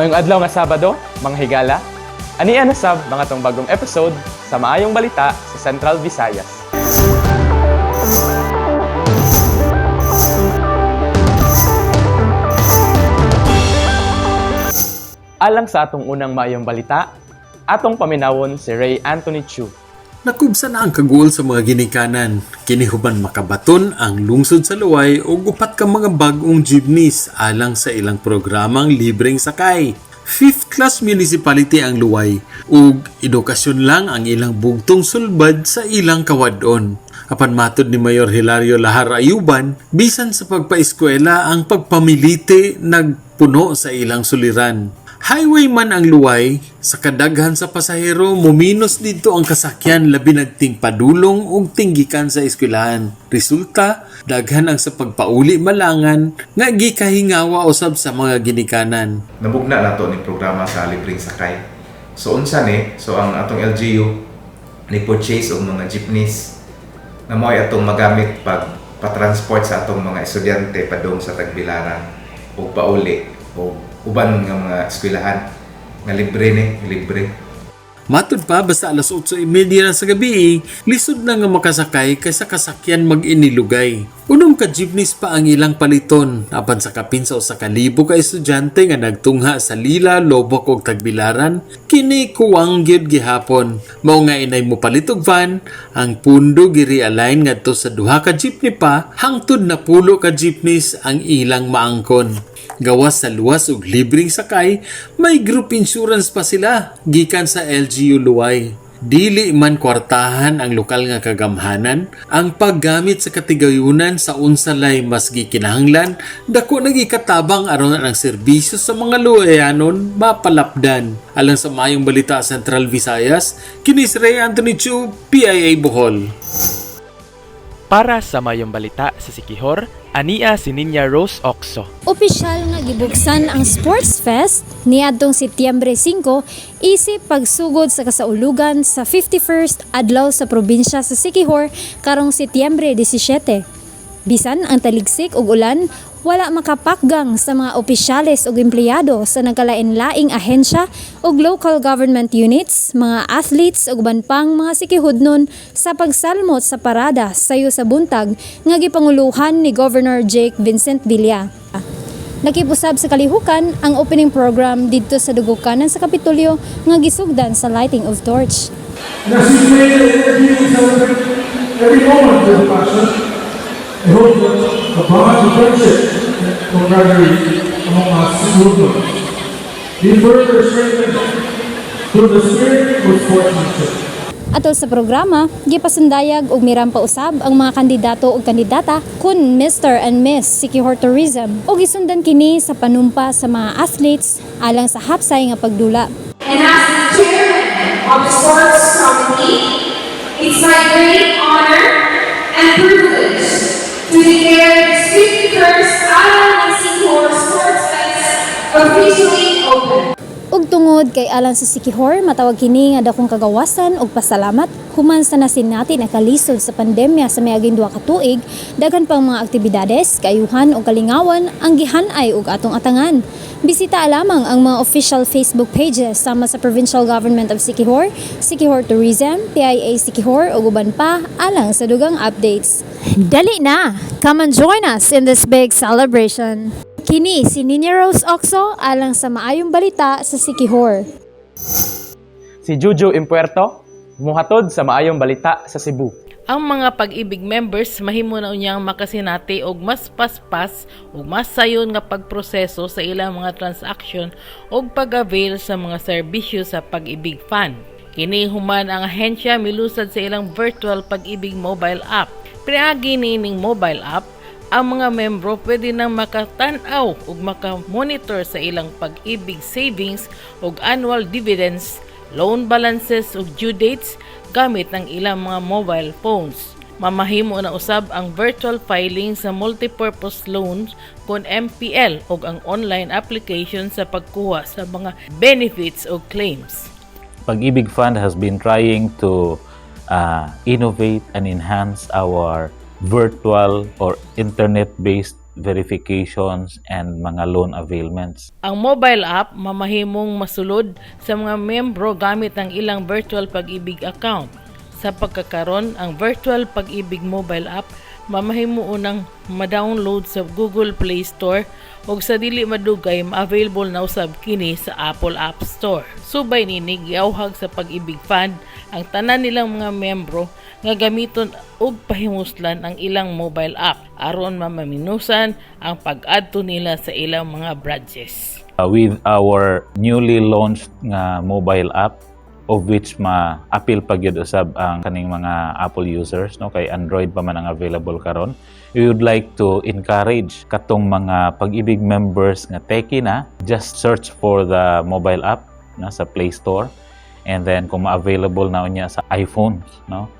Maayong adlaw nga Sabado, mga higala. Ania na sab mga tong bagong episode sa Maayong Balita sa Central Visayas. Alang sa atong unang maayong balita, atong paminawon si Ray Anthony Chu. Nakubsa na ang kaguol sa mga ginikanan. Kini human makabaton ang lungsod sa Luway og upat ka mga bag-ong jeepneys alang sa ilang programang libreng sakay. Fifth class municipality ang Luway ug edukasyon lang ang ilang bugtong sulbad sa ilang kawadon. Apan matod ni Mayor Hilario Lahar Ayuban, bisan sa pagpaeskwela ang pagpamilite nagpuno sa ilang suliran. Highway man ang Luway, sa kadaghan sa pasahero, muminos dito ang kasakyan labi nagting padulong ug tinggikan sa eskwelahan. Resulta, daghan ang sa pagpauli malangan nga gikahingawa usab sa mga ginikanan. Namugna na to ni programa sa libreng sakay. So unsa ni? So ang atong LGU ni purchase og mga jeepneys na mo'y atong magamit pag patransport sa atong mga estudyante padung sa Tagbilaran ug pauli o uban nga mga eskwelahan nga libre ni libre. Matud pa, basta alas 8:30 na sa gabi, lisod na nga makasakay kaysa kasakyan mag-inilugay. Unom ka jeepneys pa ang ilang paliton, apan sa kapin sa 1,000 ka estudyante nga nagtungha sa Lila, Loboc ug Tagbilaran, kini kuwang gyud gihapon. Mao nga inay mo palit og van, ang pundo gi-realign ngadto sa duha ka jeepney pa, hangtod 10 ka jeepneys ang ilang maangkon. Gawas sa luwas ug libreng sakay, may group insurance pa sila gikan sa LGU Luway. Dili man kwartahan ang lokal nga kagamhanan, ang paggamit sa katigayunan sa unsalay mas gikinahanglan, dako nagikatabang aron ang serbisyo sa mga Luwayanon mapalapdan. Alang sa Maayong Balita Central Visayas, kini si Ray Anthony Chu, PIA Bohol. Para sa Maayong Balita sa Siquijor, ania si Ninya Rose Oxo. Opisyal nga gibuksan ang Sports Fest niadtong Setyembre 5 isip pagsugod sa kasaulugan sa 51st Adlaw sa probinsya sa Siquijor karong Setyembre 17. Bisan ang taligsik ug ulan, wala makapakgang sa mga opisyales ug empleyado sa nagkalain-laing ahensya ug local government units, mga athletes ug uban pang mga Siquijodnon sa pagsalmot sa parada sayo sa buntag nga gipanguluhan ni Governor Jake Vincent Villa. Nakipusab sa kalihukan ang opening program didto sa dugokanan sa Kapitolyo nga gisugdan sa lighting of torch. And as we play the energy and celebrate every moment with passion, I hope that the bonds of friendship and camaraderie among us will be further strengthened through the spirit of sportsmanship. Atol sa programa, gipasundayag og mirampa usab ang mga kandidato ug kandidata kun Mr. and Miss Siquijor Tourism ug gisundan kini sa panumpa sa mga athletes alang sa hapsay nga pagdula. And as the chairman of the Sports Committee, it's my great honor and privilege to declare this 51st Alang ng Siquijor Sports Fest officially open. Ug tungod kay alang sa Siquijor, matawag kini nga dakong kagawasan ug pasalamat human sa nasinati na kalisod sa pandemya sa miaging 2 ka tuig, daghan pang mga aktibidades, kaayuhan ug kalingawan ang gihanay ug atong atangan. Bisita lamang ang mga official Facebook pages sama sa Provincial Government of Siquijor, Siquijor Tourism, PIA Siquijor ug uban pa alang sa dugang updates. Dali na! Come and join us in this big celebration. Kini si Nina Rose Oxo alang sa Maayong Balita sa Siquijor. Si Juju Impuerto, muhatod sa Maayong Balita sa Cebu. Ang mga Pag-ibig members mahimo na unyang makasinati og mas paspas ug mas sayon nga pagproseso sa ilang mga transaction ug pag-avail sa mga serbisyo sa Pag-ibig Fund. Kini human ang ahensya milusad sa ilang virtual Pag-ibig mobile app. Pinaagi niining mobile app, ang mga membro pwede nang makatan-aw ug maka-monitor sa ilang Pag-ibig savings ug annual dividends, loan balances ug due dates gamit ang ilang mga mobile phones. Mamahimo na usab ang virtual filing sa multipurpose loans kon MPL ug ang online application sa pagkuha sa mga benefits o claims. Pag-ibig Fund has been trying to innovate and enhance our virtual or internet-based verifications and mga loan availments. Ang mobile app mamahimong masulod sa mga miyembro gamit ang ilang virtual Pag-ibig account. Sa pagkakaron, ang virtual Pag-ibig mobile app mamahimo unang ma-download sa Google Play Store ug sa dili madugay ma-available na usab kini sa Apple App Store. Subay niini, giawhag sa Pag-ibig Fund ang tanan nilang mga miyembro nga gamiton og pahimuslan ang ilang mobile app aron mamaminusan ang pag-adto nila sa ilang mga branches. With our newly launched nga mobile app, of which ma-appeal pa gyud usab ang kaning mga Apple users, no, kay Android pa man ang available karon, we would like to encourage katong mga Pag-ibig members nga techie na, just search for the mobile app na sa Play Store, and then kung ma-available na unya sa iPhones, no,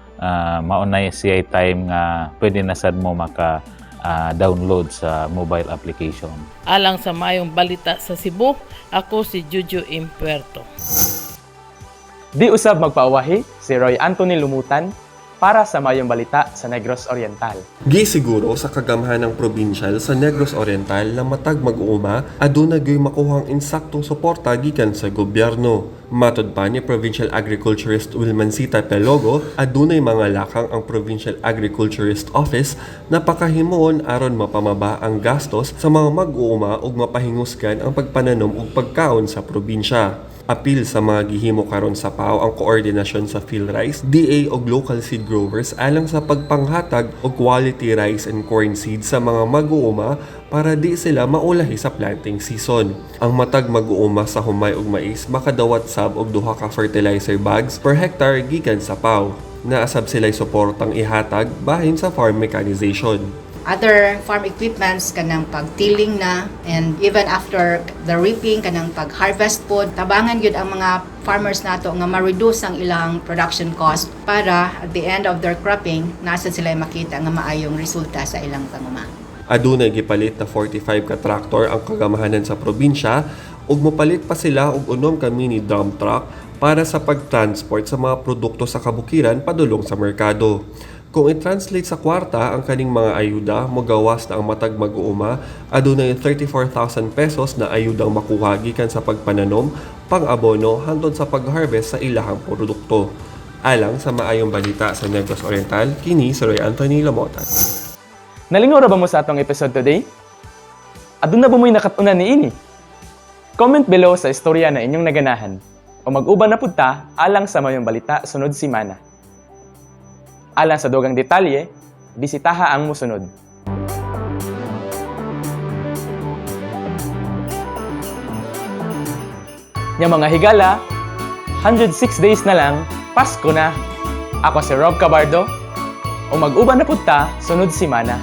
mao na siya time nga pwede na sad mo maka download sa mobile application. Alang sa Maayong Balita sa Cebu, ako si Juju Impuerto. Di usab magpaawahi si Roy Anthony Lumutan para sa Maayong Balita sa Negros Oriental. Gisiguro sa kagamhanang probinsyal sa Negros Oriental na matag mag-uuma aduna gyoy makuhang insaktong suporta gikan sa gobyerno. Matod pa ni Provincial Agriculturist Wilmancita Pelogo, adunay mga lakang ang Provincial Agriculturist Office na pakahimuon aron mapamaba ang gastos sa mga mag-uuma ug mapahingusgan ang pagpananom ug pagkaon sa probinsya. Apil sa mga gihimo karon sa PAO ang koordinasyon sa PhilRice, DA ug local seed growers alang sa pagpanghatag og quality rice and corn seeds sa mga mag-uuma para di sila maulahi sa planting season. Ang matag mag-uuma sa humay ug mais makadawat sab og duha ka fertilizer bags per hectare gikan sa PAO. Naasab sila'y suportang ihatag bahin sa farm mechanization. Other farm equipments, kanang pagtilling na, and even after the reaping, kanang pag-harvest po, tabangan gyud ang mga farmers nato nga ma-reduce ang ilang production cost para at the end of their cropping nasa sila makita nga maayong resulta sa ilang panguma. Adunay gipalit na 45 ka traktor ang kagamhanan sa probinsya ug mopalit pa sila og 6 ka mini dump truck para sa pagtransport sa mga produkto sa kabukiran padulong sa merkado. Kung i-translate sa kwarta ang kaning mga ayuda, mogawas na ang matag mag-uuma adunay 34,000 pesos na ayudang makuha gikan sa pagpananom, pang-abono hangtod sa pag-harvest sa ilahang produkto. Alang sa Maayong Balita sa Negros Oriental, kini si Roy Anthony Lamotan. Nalingaw ra ba mo sa atong episode today? Aduna ba mo'y nakat-unan niini? Comment below sa istorya na inyong naganahan o mag-uban na pud ta alang sa Maayong Balita sunod simana. Alang sa dugang detalye, bisitaha ang musunod. Nya mga higala, 106 days na lang, Pasko na. Ako si Rob Cabardo, o mag-uban na pud ta sunod simana.